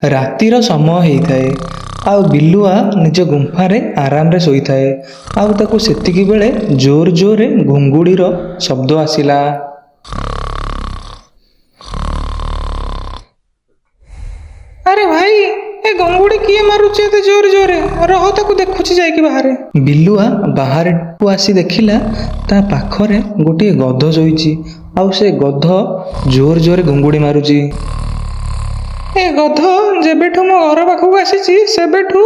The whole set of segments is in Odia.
ରାତିର ସମୟ ହେଇଥାଏ ଆଉ ବିଲୁଆ ନିଜ ଗୁମ୍ଫାରେ ଆରାମରେ ଶୋଇଥାଏ। ଆଉ ତାକୁ ସେତିକି ବେଳେ ଜୋର ଜୋରରେ ଘୁଙ୍ଗୁଡ଼ିର ଶବ୍ଦ ଆସିଲା। ଆରେ ଭାଇ, ଏ ଘୁଙ୍ଗୁଡ଼ି କିଏ ମାରୁଛି ଏତେ ଜୋରେ ଜୋରେ? ରହ, ତାକୁ ଦେଖୁଛି ଯାଇକି ବାହାରେ। ବିଲୁଆ ବାହାରକୁ ଆସି ଦେଖିଲା, ତା ପାଖରେ ଗୋଟିଏ ଗଧ ଶୋଇଛି ଆଉ ସେ ଗଧ ଜୋର ଜୋରେ ଘୁଙ୍ଗୁଡ଼ି ମାରୁଛି। ଏ ଗଧ ଯେବେଠୁ ମୋ ଘର ପାଖକୁ ଆସିଛି, ସେବେଠୁ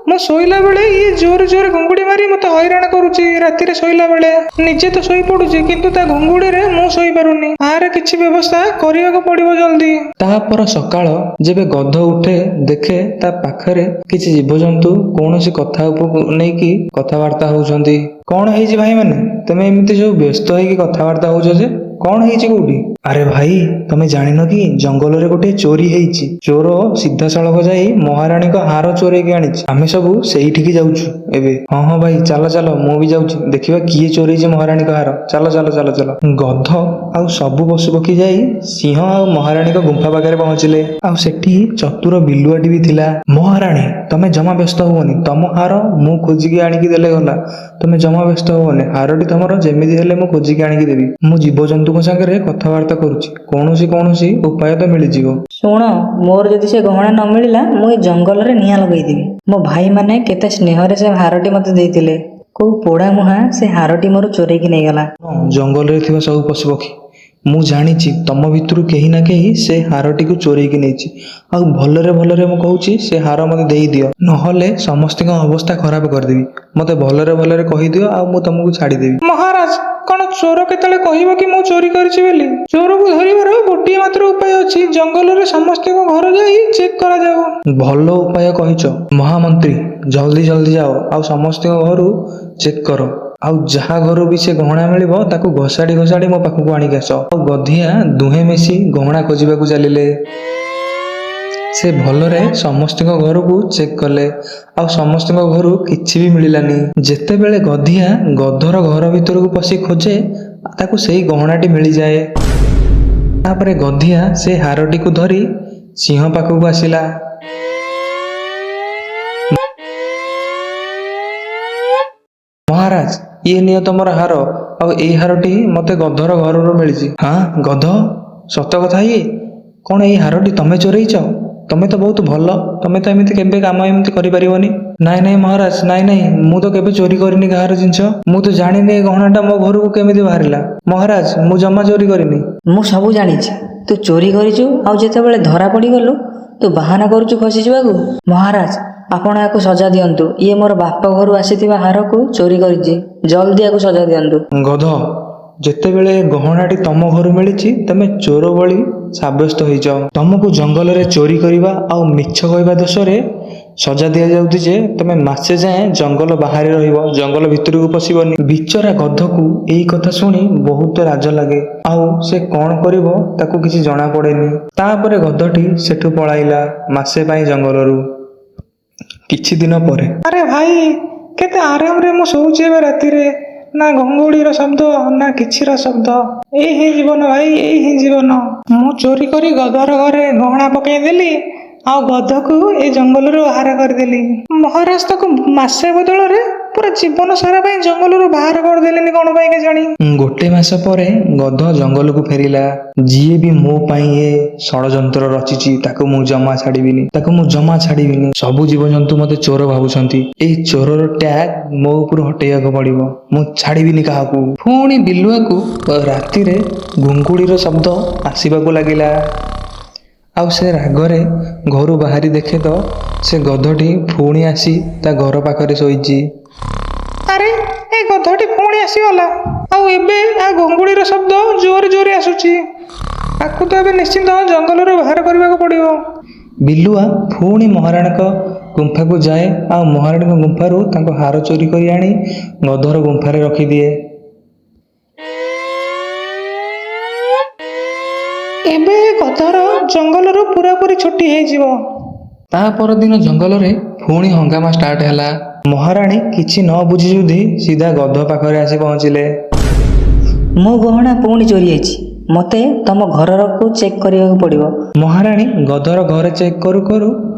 ମୁଁ ଶୋଇଲା ବେଳେ ଇଏ ଜୋରେ ଜୋରେ ଘୁଙ୍ଗୁଡ଼ି ମାରି ମୋତେ ହଇରାଣ କରୁଛି। ରାତିରେ ଶୋଇଲା ବେଳେ ନିଜେ ତ ଶୋଇପଡୁଛି, କିନ୍ତୁ ତା ଘୁଙ୍ଗୁଡ଼ିରେ ମୁଁ ଶୋଇପାରୁନି। ଆର କିଛି ବ୍ୟବସ୍ଥା କରିବାକୁ ପଡିବ ଜଲ୍ଦି। ତାପର ସକାଳ ଯେବେ ଗଧ ଉଠେ, ଦେଖେ ତା ପାଖରେ କିଛି ଜୀବଜନ୍ତୁ କୌଣସି କଥା ଉପକୁ ନେଇକି କଥାବାର୍ତ୍ତା ହଉଛନ୍ତି। କଣ ହେଇଛି ଭାଇମାନେ, ତମେ ଏମିତି ସବୁ ବ୍ୟସ୍ତ ହେଇକି କଥାବାର୍ତ୍ତା ହଉଛ ଯେ, କଣ ହେଇଛି କୋଉଠି? ଆରେ ଭାଇ, ତମେ ଜାଣିନ କି, ଜଙ୍ଗଲରେ ଗୋଟେ ଚୋରି ହେଇଛି। ଚୋର ସିଧାସଳଖ ଯାଇ ମହାରାଣୀଙ୍କ ହାର ଚୋରେଇକି ଆଣିଛି। ଆମେ ସବୁ ସେଇଠିକି ଯାଉଛୁ ଏବେ। ହଁ ହଁ ଭାଇ, ଚାଲ ଚାଲ, ମୁଁ ବି ଯାଉଛି, ଦେଖିବା କିଏ ଚୋରେଇଛି ମହାରାଣୀଙ୍କ ହାର। ଚାଲ ଚାଲ ଚାଲ ଚାଲ। ଗଧ ଆଉ ସବୁ ପଶୁପକ୍ଷୀ ଯାଇ ସିଂହ ଆଉ ମହାରାଣୀଙ୍କ ଗୁମ୍ଫା ପାଖରେ ପହଞ୍ଚିଲେ। ଆଉ ସେଠି ଚତୁର ବିଲୁଆଟି ବି ଥିଲା। ମହାରାଣୀ, ତମେ ଜମା ବ୍ୟସ୍ତ ହୁଅନି, ତମ ହାର ମୁଁ ଖୋଜିକି ଆଣିକି ଦେଲେ ଗଲା। ତମେ ଜମା ବ୍ୟସ୍ତ ହୁଅନି, ହାରଟି ତମର ଯେମିତି ହେଲେ ମୁଁ ଖୋଜିକି ଆଣିକି ଦେବି। ମୁଁ ଜୀବଜନ୍ତୁଙ୍କ ସାଙ୍ଗରେ କଥାବାର୍ତ୍ତା କରୁଛି, କୌଣସି କୌଣସି ଉପାୟ ତ ମିଳିଯିବ। ଶୁଣ, ମୋର ଯଦି ସେ ଗହଣା ନ ମିଳିଲା, ମୁଁ ଏ ଜଙ୍ଗଲରେ ନିଆଁ ଲଗେଇଦେବି। ମୋ ଭାଇମାନେ କେତେ ସ୍ନେହରେ ସେ ହାରଟି ମୋତେ ଦେଇଥିଲେ। କୋଉ ପୋଡ଼ା ମୁହାଁ ସେ ହାରଟି ମୋର ଚୋରେଇକି ନେଇଗଲା। ହଁ, ଜଙ୍ଗଲରେ ଥିବା ସବୁ ପଶୁପକ୍ଷୀ, ମୁଁ ଜାଣିଛି ତମ ଭିତରୁ କେହି ନା କେହି ସେ ହାରଟିକୁ ଚୋରେଇକି ନେଇଛି। ଆଉ ଭଲରେ ଭଲରେ ମୁଁ କହୁଛି, ସେ ହାର ମୋତେ ଦେଇଦିଅ, ନହେଲେ ସମସ୍ତଙ୍କ ଅବସ୍ଥା ଖରାପ କରିଦେବି। ମୋତେ ଭଲରେ ଭଲରେ କହିଦିଅ ଆଉ ମୁଁ ତମକୁ ଛାଡ଼ିଦେବି। ମହାରାଜ, କଣ ଚୋର କେତେବେଳେ କହିବ କି ମୁଁ ଚୋରି କରିଛି ବୋଲି? ଚୋରକୁ ଧରିବାର ଗୋଟିଏ ମାତ୍ର ଉପାୟ ଅଛି, ଜଙ୍ଗଲରେ ସମସ୍ତଙ୍କ ଘର ଯାଇ ଚେକ୍ କରାଯାଉ। ଭଲ ଉପାୟ କହିଛ ମହାମନ୍ତ୍ରୀ। ଜଲ୍ଦି ଜଲ୍ଦି ଯାଅ ଆଉ ସମସ୍ତଙ୍କ ଘରୁ ଚେକ୍ କର, ଆଉ ଯାହା ଘରୁ ବି ସେ ଗହଣା ମିଳିବ, ତାକୁ ଘୋଷାଡ଼ି ଘୋଷାଡ଼ି ମୋ ପାଖକୁ ଆଣିକି ଆସ। ଆଉ ଗଧିଆ ଦୁହେଁ ମିଶି ଗହଣା ଖୋଜିବାକୁ ଚାଲିଲେ। ସେ ଭଲରେ ସମସ୍ତଙ୍କ ଘରକୁ ଚେକ୍ କଲେ ଆଉ ସମସ୍ତଙ୍କ ଘରୁ କିଛି ବି ମିଳିଲାନି। ଯେତେବେଳେ ଗଧିଆ ଗଧର ଘର ଭିତରକୁ ପଶି ଖୋଜେ, ତାକୁ ସେଇ ଗହଣାଟି ମିଳିଯାଏ। ତାପରେ ଗଧିଆ ସେ ହାରଟିକୁ ଧରି ସିଂହ ପାଖକୁ ଆସିଲା। ମହାରାଜ, ଇଏ ନିଅ ତମର ହାର, ଆଉ ଏଇ ହାରଟି ମତେ ଗଧର ଘରରୁ ମିଳିଛି। ହଁ ଗଧ, ସତ କଥା ଇଏ? କଣ ଏଇ ହାରଟି ତମେ ଚୋରେଇଛ? ତମେ ତ ବହୁତ ଭଲ, ତମେ ତ ଏମିତି କେବେ କାମ ଏମିତି କରିପାରିବନି। ନାଇଁ ନାଇଁ ମହାରାଜ, ନାଇଁ ନାଇଁ, ମୁଁ ତ କେବେ ଚୋରି କରିନି କାହାର ଜିନିଷ। ମୁଁ ତ ଜାଣିନି ଏ ଗହଣାଟା ମୋ ଘରକୁ କେମିତି ବାହାରିଲା। ମହାରାଜ, ମୁଁ ଜମା ଚୋରି କରିନି। ମୁଁ ସବୁ ଜାଣିଛି, ତୁ ଚୋରି କରିଛୁ। ଆଉ ଯେତେବେଳେ ଧରା ପଡ଼ିଗଲୁ, ତୁ ବାହାନା କରୁଛୁ ଖସିଯିବାକୁ। ମହାରାଜ, ଆପଣ ୟାକୁ ସଜା ଦିଅନ୍ତୁ। ଇଏ ମୋର ବାପ ଘରୁ ଆସିଥିବା ହାରକୁ ଚୋରି କରିଛି। ଜଲ୍ଦି ୟାକୁ ସଜା ଦିଅନ୍ତୁ। ଗଧ, ଯେତେବେଳେ ଏ ଗହଣାଟି ତମ ଘରୁ ମିଳିଛି, ତମେ ଚୋର ଭଳି ସାବ୍ୟସ୍ତ ହେଇଛ। ତମକୁ ଜଙ୍ଗଲରେ ଚୋରି କରିବା ଆଉ ମିଛ କହିବା ଦୋଷରେ ସଜା ଦିଆଯାଉଛି ଯେ ତମେ ମାସେ ଯାଏଁ ଜଙ୍ଗଲ ବାହାରେ ରହିବ, ଜଙ୍ଗଲ ଭିତରକୁ ପଶିବନି। ବିଚରା ଗଧକୁ ଏଇ କଥା ଶୁଣି ବହୁତ ଲାଜ ଲାଗେ ଆଉ ସେ କଣ କରିବ ତାକୁ କିଛି ଜଣା ପଡେନି। ତାପରେ ଗଧଟି ସେଠୁ ପଳାଇଲା ମାସେ ପାଇଁ ଜଙ୍ଗଲରୁ। କିଛି ଦିନ ପରେ, ଆରେ ଭାଇ, କେତେ ଆରାମରେ ମୁଁ ଶୋଉଛି ଏବେ ରାତିରେ। ନା ଘୁଙ୍ଗୁଡ଼ିର ଶବ୍ଦ, ନା କିଛିର ଶବ୍ଦ। ଏଇ ହିଁ ଜୀବନ ଭାଇ, ଏଇ ହିଁ ଜୀବନ। ମୁଁ ଚୋରି କରି ଗଧର ଘରେ ଗହଣା ପକେଇଦେଲି ଆଉ ଗଧକୁ ଏ ଜଙ୍ଗଲରୁ ବାହାର କରିଦେଲି। ମହାରାଜ ତାକୁ ମାସେ ବଦଳରେ ପୁରା ଜୀବନ ସାରା ପାଇଁ ଜଙ୍ଗଲରୁ ବାହାର କରିଦେଲେନି କଣ ପାଇଁ କେଜାଣି? ଗୋଟେ ମାସ ପରେ ଗଧ ଜଙ୍ଗଲକୁ ଫେରିଲା। ଯିଏ ବି ମୋ ପାଇଁ ଏ ଷଡ଼ଯନ୍ତ୍ର ରଚିଛି, ତାକୁ ମୁଁ ଜମା ଛାଡ଼ିବିନି, ତାକୁ ମୁଁ ଜମା ଛାଡ଼ିବିନି। ସବୁ ଜୀବଜନ୍ତୁ ମତେ ଚୋର ଭାବୁଛନ୍ତି। ଏଇ ଚୋରର ଟ୍ୟାଗ ମୋ ଉପରୁ ହଟେଇବାକୁ ପଡିବ। ମୁଁ ଛାଡ଼ିବିନି କାହାକୁ। ପୁଣି ବିଲୁଆକୁ ରାତିରେ ଘୁଙ୍ଗୁଡ଼ିର ଶବ୍ଦ ଆସିବାକୁ ଲାଗିଲା। ଆଉ ସେ ରାଗରେ ଘରୁ ବାହାରି ଦେଖେ ତ ସେ ଗଧଟି ପୁଣି ଆସି ତା ଘର ପାଖରେ ଶୋଇଛି। ଆରେ, ଏ ଗଧଟି ପୁଣି ଆସିଗଲା ଆଉ ଏବେ ଆ ଘୁଙ୍ଗୁଡ଼ିର ଶବ୍ଦ ଜୋରେ ଜୋରେ ଆସୁଛି। ଆକୁ ତ ଏବେ ନିଶ୍ଚିନ୍ତ ଜଙ୍ଗଲରୁ ବାହାର କରିବାକୁ ପଡ଼ିବ। ବିଲୁଆ ପୁଣି ମହାରାଣୀଙ୍କ ଗୁମ୍ଫାକୁ ଯାଏ ଆଉ ମହାରାଣୀଙ୍କ ଗୁମ୍ଫାରୁ ତାଙ୍କ ହାର ଚୋରି କରି ଆଣି ଗଧର ଗୁମ୍ଫାରେ ରଖିଦିଏ। ଏବେ ଏ ଗଧର ଜଙ୍ଗଲରୁ ପୁରାପୁରି ଛୁଟି ହେଇଯିବ। ତା ପରଦିନ ଜଙ୍ଗଲରେ ପୁଣି ହଙ୍ଗାମା ଷ୍ଟାର୍ଟ ହେଲା। ମହାରାଣୀ କିଛି ନ ବୁଝି ସୁଝି ସିଧା ଗଧ ପାଖରେ ଆସି ପହଞ୍ଚିଲେ। ମୋ ଗହଣା ପୁଣି ଚୋରି ହେଇଛି। ମୋତେ ତମ ଘରକୁ ଚେକ୍ କରିବାକୁ ପଡ଼ିବ। ମହାରାଣୀ ଗଧର ଘରେ ଚେକ୍ କରୁ କରୁ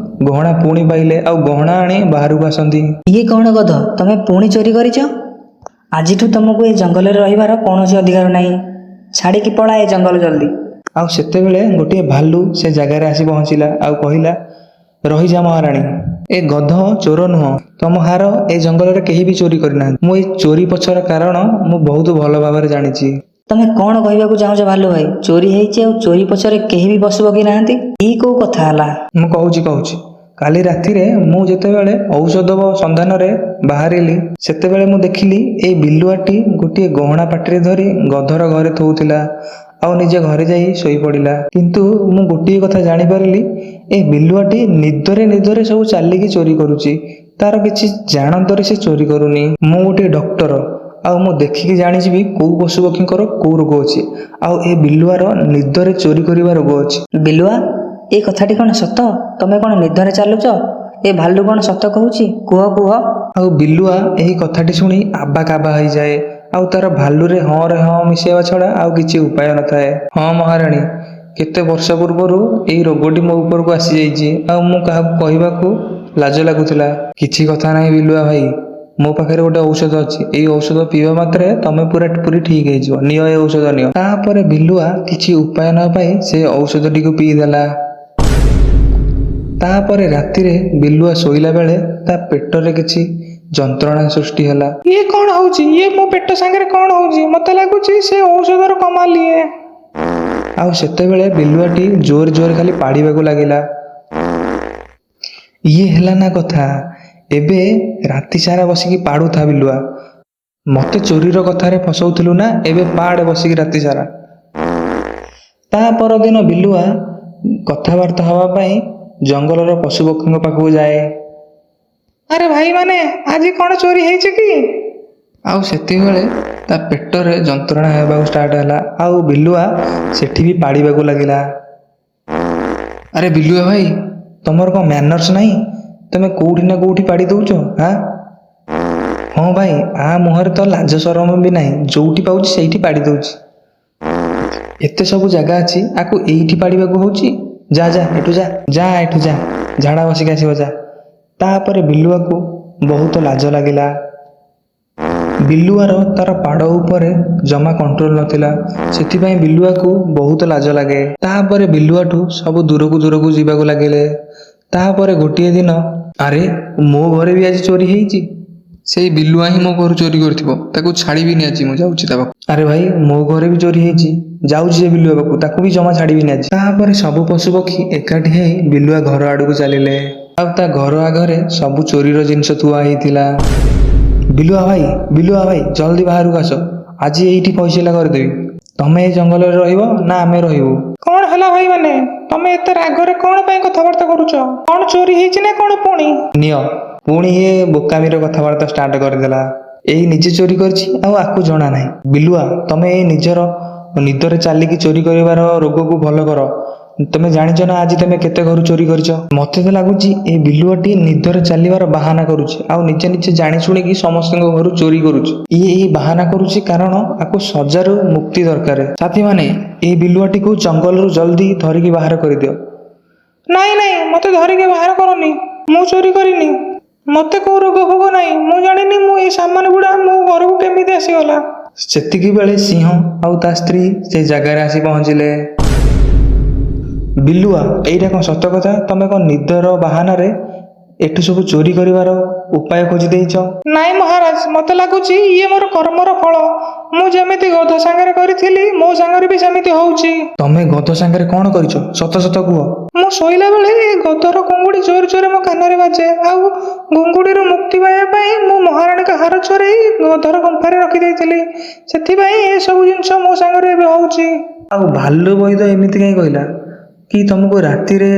ଗହଣା ପୁଣି ପାଇଲେ ଆଉ ଗହଣା ଆଣି ବାହାରକୁ ଆସନ୍ତି। ଇଏ କ'ଣ ଗଧ, ତମେ ପୁଣି ଚୋରି କରିଛ? ଆଜିଠୁ ତମକୁ ଏ ଜଙ୍ଗଲରେ ରହିବାର କୌଣସି ଅଧିକାର ନାହିଁ। ଛାଡ଼ିକି ପଳା ଏ ଜଙ୍ଗଲ ଜଲ୍ଦି। ଆଉ ସେତେବେଳେ ଗୋଟିଏ ଭାଲୁ ସେ ଜାଗାରେ ଆସି ପହଞ୍ଚିଲା ଆଉ କହିଲା, ରହିଯା ମହାରାଣୀ, ଏ ଗଧ ଚୋର ନୁହଁ। ତମ ହାର ଏ ଜଙ୍ଗଲରେ କେହି ବି ଚୋରି କରିନାହାନ୍ତି। ମୁଁ ଏ ଚୋରି ପଛର କାରଣ ମୁଁ ବହୁତ ଭଲ ଭାବରେ ଜାଣିଛି। ତମେ କ'ଣ କହିବାକୁ ଚାହୁଁଛ ଭାଲୁ ଭାଇ? ଚୋରି ହେଇଛି ଆଉ ଚୋରି ପଛରେ କେହି ବି ପଶୁପକ୍ଷୀ ନାହାନ୍ତି, ଇ କୋଉ କଥା ହେଲା? ମୁଁ କହୁଛି କହୁଛି, କାଲି ରାତିରେ ମୁଁ ଯେତେବେଳେ ଔଷଧ ସନ୍ଧାନରେ ବାହାରିଲି, ସେତେବେଳେ ମୁଁ ଦେଖିଲି ଏଇ ବିଲୁଆଟି ଗୋଟିଏ ଗହଣା ପାଟିରେ ଧରି ଗଧର ଘରେ ଥୋଉଥିଲା ଆଉ ନିଜ ଘରେ ଯାଇ ଶୋଇପଡ଼ିଲା। କିନ୍ତୁ ମୁଁ ଗୋଟିଏ କଥା ଜାଣିପାରିଲି, ଏ ବିଲୁଆଟି ନିଦରେ ନିଦରେ ସବୁ ଚାଲିକି ଚୋରି କରୁଛି। ତାର କିଛି ଜାଣତରେ ସେ ଚୋରି କରୁନି। ମୁଁ ଗୋଟିଏ ଡକ୍ଟର ଆଉ ମୁଁ ଦେଖିକି ଜାଣିଯିବି କୋଉ ପଶୁପକ୍ଷୀଙ୍କର କୋଉ ରୋଗ ଅଛି, ଆଉ ଏ ବିଲୁଆର ନିଦରେ ଚୋରି କରିବା ରୋଗ ଅଛି। ବିଲୁଆ, ଏ କଥାଟି କ'ଣ ସତ? ତମେ କ'ଣ ନିଦରେ ଚାଲୁଛ? ଏ ଭାଲୁ କ'ଣ ସତ କହୁଛି? କୁହ କୁହ। ଆଉ ବିଲୁଆ ଏହି କଥାଟି ଶୁଣି ଆବା କାବା ହେଇଯାଏ ଆଉ ତାର ଭାଲୁରେ ହଁ ରେ ହଁ ମିଶାଇବା ଛଡ଼ା ଆଉ କିଛି ଉପାୟ ନଥାଏ। ହଁ ମହାରାଣୀ, କେତେ ବର୍ଷ ପୂର୍ବରୁ ଏଇ ରୋଗଟି ମୋ ଉପରକୁ ଆସିଯାଇଛି ଆଉ ମୁଁ କାହାକୁ କହିବାକୁ ଲାଜ ଲାଗୁଥିଲା। କିଛି କଥା ନାହିଁ ବିଲୁଆ ଭାଇ, ମୋ ପାଖରେ ଗୋଟେ ଔଷଧ ଅଛି। ଏଇ ଔଷଧ ପିଇବା ମାତ୍ରେ ତମେ ପୁରା ପୁରି ଠିକ୍ ହେଇଯିବ। ନିଅ, ଏ ଔଷଧ ନିଅ। ତାପରେ ବିଲୁଆ କିଛି ଉପାୟ ନ ପାଇ ସେ ଔଷଧଟିକୁ ପିଇଦେଲା। ତାପରେ ରାତିରେ ବିଲୁଆ ଶୋଇଲା ବେଳେ ତା ପେଟରେ କିଛି ଯନ୍ତ୍ରଣା ସୃଷ୍ଟି ହେଲା। ଇଏ କ'ଣ ହଉଛି? ଇଏ ମୋ ପେଟ ସାଙ୍ଗରେ କ'ଣ ହଉଛି? ମତେ ଲାଗୁଛି ସେ ଔଷଧର କମାଲ ଇଏ। ଆଉ ସେତେବେଳେ ବିଲୁଆଟି ଜୋରେ ଜୋରେ ଖାଲି ପାଡ଼ିବାକୁ ଲାଗିଲା। ଇଏ ହେଲା ନା କଥା? ଏବେ ରାତି ସାରା ବସିକି ପାଡ଼ୁଥା ବିଲୁଆ। ମତେ ଚୋରିର କଥାରେ ଫସଉଥିଲୁ ନା, ଏବେ ପାଡ଼େ ବସିକି ରାତି ସାରା। ତା ପରଦିନ ବିଲୁଆ କଥାବାର୍ତ୍ତା ହେବା ପାଇଁ ଜଙ୍ଗଲର ପଶୁପକ୍ଷୀଙ୍କ ପାଖକୁ ଯାଏ। ଆରେ ଭାଇମାନେ, ଆଜି କ'ଣ ଚୋରି ହେଇଛି କି? ଆଉ ସେତିକିବେଳେ ତା ପେଟରେ ଯନ୍ତ୍ରଣା ହେବାକୁ ଷ୍ଟାର୍ଟ ହେଲା ଆଉ ବିଲୁଆ ସେଠି ବି ପାଡ଼ିବାକୁ ଲାଗିଲା। ଆରେ ବିଲୁଆ ଭାଇ, ତମର କ'ଣ ମ୍ୟାନର୍ସ ନାହିଁ? ତମେ କୋଉଠି ନା କୋଉଠି ପାଡ଼ି ଦଉଛ? ହାଁ ହଁ ଭାଇ, ଆ ମୁହଁରେ ତ ଲାଜ ସରମ ବି ନାହିଁ, ଯୋଉଠି ପାଉଛି ସେଇଠି ପାଡ଼ି ଦଉଛି। ଏତେ ସବୁ ଜାଗା ଅଛି, ଆକୁ ଏଇଠି ପାଡ଼ିବାକୁ ହଉଛି? ଯା ଯା ଏଠୁ ଯା, ଯା ଏଠୁ ଯା, ଝାଡ଼ା ବସିକି ଆସିବ ଯା। ତାପରେ ବିଲୁଆକୁ ବହୁତ ଲାଜ ଲାଗିଲା। ବିଲୁଆର ତାର ପାଡ଼ ଉପରେ ଜମା କଣ୍ଟ୍ରୋଲ ନଥିଲା, ସେଥିପାଇଁ ବିଲୁଆକୁ ବହୁତ ଲାଜ ଲାଗେ। ତାପରେ ବିଲୁଆଠୁ ସବୁ ଦୂରକୁ ଦୂରକୁ ଯିବାକୁ ଲାଗିଲେ। ତାପରେ ଗୋଟିଏ ଦିନ, ଆରେ ମୋ ଘରେ ବି ଆଜି ଚୋରି ହେଇଛି। ସେଇ ବିଲୁଆ ହିଁ ମୋ ଘରୁ ଚୋରି କରିଥିବ, ତାକୁ ଛାଡ଼ିବିନି ଆଜି, ମୁଁ ଯାଉଛି ତା ପାଖକୁ। ଆରେ ଭାଇ, ମୋ ଘରେ ବି ଚୋରି ହେଇଛି, ଯାଉଛି ସେ ବିଲୁଆ ପାଖକୁ, ତାକୁ ବି ଜମା ଛାଡ଼ିବିନି ଆଜି। ତାପରେ ସବୁ ପଶୁପକ୍ଷୀ ଏକାଠି ହେଇ ବିଲୁଆ ଘର ଆଡ଼କୁ ଚାଲିଲେ ଆଉ ତା ଘର ଆଗରେ ସବୁ ଚୋରିର ଜିନିଷ ଥୁଆ ହେଇଥିଲା। ବିଲୁଆ ଭାଇ, ବିଲୁଆ ଭାଇ, ଜଲ୍ଦି ବାହାରକୁ ଆସ, ଆଜି ଏଇଠି ଫଇସଲା କରିଦେବି, ତମେ ଏ ଜଙ୍ଗଲରେ ରହିବ ନା ଆମେ ରହିବୁ। କ'ଣ ହେଲା ଭାଇମାନେ, ତମେ ଏତେ ରାଗରେ କ'ଣ ପାଇଁ କଥାବାର୍ତ୍ତା କରୁଛ? କ'ଣ ଚୋରି ହେଇଛି ନା କ'ଣ ପୁଣି? ନିଅ, ପୁଣି ଇଏ ବୋକାମିର କଥାବାର୍ତ୍ତା ଷ୍ଟାର୍ଟ କରିଦେଲା। ଏଇ ନିଜେ ଚୋରି କରିଛି ଆଉ ଆକୁ ଜଣା ନାହିଁ। ବିଲୁଆ, ତମେ ଏଇ ନିଜର ନିଦରେ ଚାଲିକି ଚୋରି କରିବାର ରୋଗକୁ ଭଲ କର। ତମେ ଜାଣିଛ ନା ଆଜି ତମେ କେତେ ଘରୁ ଚୋରି କରିଛ? ମତେ ତ ଲାଗୁଛି ଏ ବିଲୁଆଟି ନିଦରେ ଚାଲିବାର ବାହାନା କରୁଛି ଆଉ ନିଜେ ନିଜେ ଜାଣି ଶୁଣିକି ସମସ୍ତଙ୍କ ଘରୁ ଚୋରି କରୁଛି। ଇଏ ଏଇ ବାହାନା କରୁଛି କାରଣ ଆକୁ ସଜାରୁ ମୁକ୍ତି ଦରକାର। ସାଥୀମାନେ, ଏଇ ବିଲୁଆଟିକୁ ଜଙ୍ଗଲରୁ ଜଲ୍ଦି ଧରିକି ବାହାର କରିଦିଅ। ନାଇଁ ନାଇଁ, ମତେ ଧରିକି ବାହାର କରନି। ମୁଁ ଚୋରି କରିନି, ମତେ କୋଉ ରୋଗ ଫୋଗ ନାହିଁ। ମୁଁ ଜାଣିନି ମୁଁ ଏଇ ସାମାନ ଗୁଡା ମୋ ଘରକୁ କେମିତି ଆସିଗଲା। ସେତିକି ବେଳେ ସିଂହ ଆଉ ତା ସ୍ତ୍ରୀ ସେ ଜାଗାରେ ଆସି ପହଞ୍ଚିଲେ। ବିଲୁଆ, ଏଇଟା କ'ଣ ସତ କଥା? ତମେ କ'ଣ ନିଦର ବାହାନାରେ ଏଠୁ ସବୁ ଚୋରି କରିବାର ଉପାୟ ଖୋଜି ଦେଇଛ? ନାଇଁ ମହାରାଜ, ମତେ ଲାଗୁଛି ଇଏ ମୋର କର୍ମର ଫଳ। ମୁଁ ଯେମିତି ଗଧ ସାଙ୍ଗରେ କରିଥିଲି, ମୋ ସାଙ୍ଗରେ ବି ସେମିତି ହଉଛି। ତମେ ଗଧ ସାଙ୍ଗରେ କ'ଣ କରିଛ, ସତ ସତ କୁହ। ମୁଁ ଶୋଇଲା ବେଳେ ଏ ଗଧର ଘୁଙ୍ଗୁଡ଼ି ଜୋରେ ଜୋରେ ମୋ କାନରେ ବାଜେ ଆଉ ଘୁଙ୍ଗୁଡ଼ିରୁ ମୁକ୍ତି ପାଇବା ପାଇଁ ମୁଁ ମହାରାଣୀଙ୍କ ହାର ଚୋରେଇ ଗଧର ଗୁମ୍ଫାରେ ରଖିଦେଇଥିଲି। ସେଥିପାଇଁ ଏସବୁ ଜିନିଷ ମୋ ସାଙ୍ଗରେ ଏବେ ହଉଛି। ଆଉ ଭାଲୁ ବୈଦ ଏମିତି କାହିଁ କହିଲା କି ତମକୁ ରାତିରେ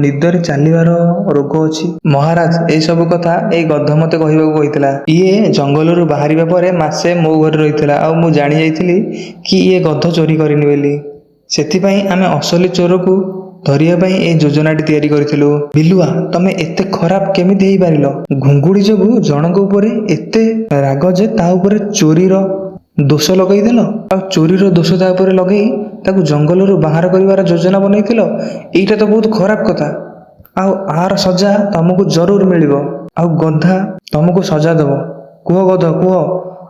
ନିଦରେ ଚାଲିବାର ରୋଗ ଅଛି? ମହାରାଜ, ଏସବୁ କଥା ଏଇ ଗଧ ମତେ କହିବାକୁ କହିଥିଲା। ଇଏ ଜଙ୍ଗଲରୁ ବାହାରିବା ପରେ ମାସେ ମୋ ଘରେ ରହିଥିଲା ଆଉ ମୁଁ ଜାଣି ଯାଇଥିଲି କି ଇଏ ଗଧ ଚୋରି କରିନି ବୋଲି। ସେଥିପାଇଁ ଆମେ ଅସଲି ଚୋରକୁ ଧରିବା ପାଇଁ ଏଇ ଯୋଜନାଟି ତିଆରି କରିଥିଲୁ। ବିଲୁଆ, ତମେ ଏତେ ଖରାପ କେମିତି ହେଇପାରିଲ? ଘୁଙ୍ଗୁଡ଼ି ଯୋଗୁଁ ଜଣଙ୍କ ଉପରେ ଏତେ ରାଗ ଯେ ତା ଉପରେ ଚୋରିର ଦୋଷ ଲଗେଇଦେଲ, ଆଉ ଚୋରିର ଦୋଷ ତା ଉପରେ ଲଗେଇ ତାକୁ ଜଙ୍ଗଲରୁ ବାହାର କରିବାର ଯୋଜନା ବନେଇଥିଲ। ଏଇଟା ତ ବହୁତ ଖରାପ କଥା, ଆଉ ଆର ସଜା ତମକୁ ଜରୁର ମିଳିବ। ଆଉ ଗଧା ତମକୁ ସଜା ଦେବ। କୁହ ଗଧ, କୁହ,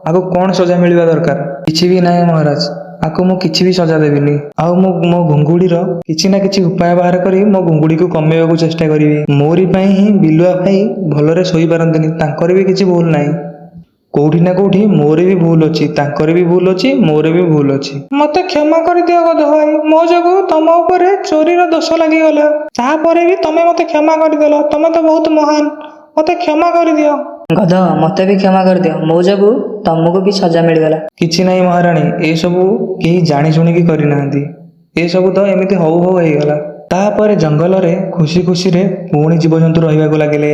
ଆକୁ କ'ଣ ସଜା ମିଳିବା ଦରକାର? କିଛି ବି ନାହିଁ ମହାରାଜ, ଆକୁ ମୁଁ କିଛି ବି ସଜା ଦେବିନି। ଆଉ ମୁଁ ମୋ ଘୁଙ୍ଗୁଡ଼ିର କିଛି ନା କିଛି ଉପାୟ ବାହାର କରି ମୋ ଘୁଙ୍ଗୁଡ଼ିକୁ କମେଇବାକୁ ଚେଷ୍ଟା କରିବି। ମୋରି ପାଇଁ ହିଁ ବିଲୁଆ ଭାଇ ଭଲରେ ଶୋଇପାରନ୍ତିନି, ତାଙ୍କର ବି କିଛି ଭୁଲ ନାହିଁ। କୋଉଠି ନା କୋଉଠି ମୋର ବି ଭୁଲ ଅଛି, ତାଙ୍କର ବି ଭୁଲ ଅଛି, ମୋର ବି ଭୁଲ ଅଛି। ମତେ କ୍ଷମା କରିଦିଅ ଗଧ ଭାଇ, ମୋ ଯୋଗୁ ତମ ଉପରେ ଚୋରିର ଦୋଷ ଲାଗିଗଲା। ତାପରେ ବି ତମେ ମତେ କ୍ଷମା କରିଦେଲ। ତମେ ତ ବହୁତ ମହାନ, ମତେ କ୍ଷମା କରିଦିଅ। ଗଧ, ମୋତେ ବି କ୍ଷମା କରିଦିଅ, ମୋ ଯୋଗୁ ତମକୁ ବି ସଜା ମିଳିଗଲା। କିଛି ନାହିଁ ମହାରାଣୀ, ଏସବୁ କେହି ଜାଣି ଶୁଣିକି କରିନାହାନ୍ତି, ଏସବୁ ତ ଏମିତି ହଉ ହଉ ହେଇଗଲା। ତାପରେ ଜଙ୍ଗଲରେ ଖୁସି ଖୁସିରେ ପୁଣି ଜୀବଜନ୍ତୁ ରହିବାକୁ ଲାଗିଲେ।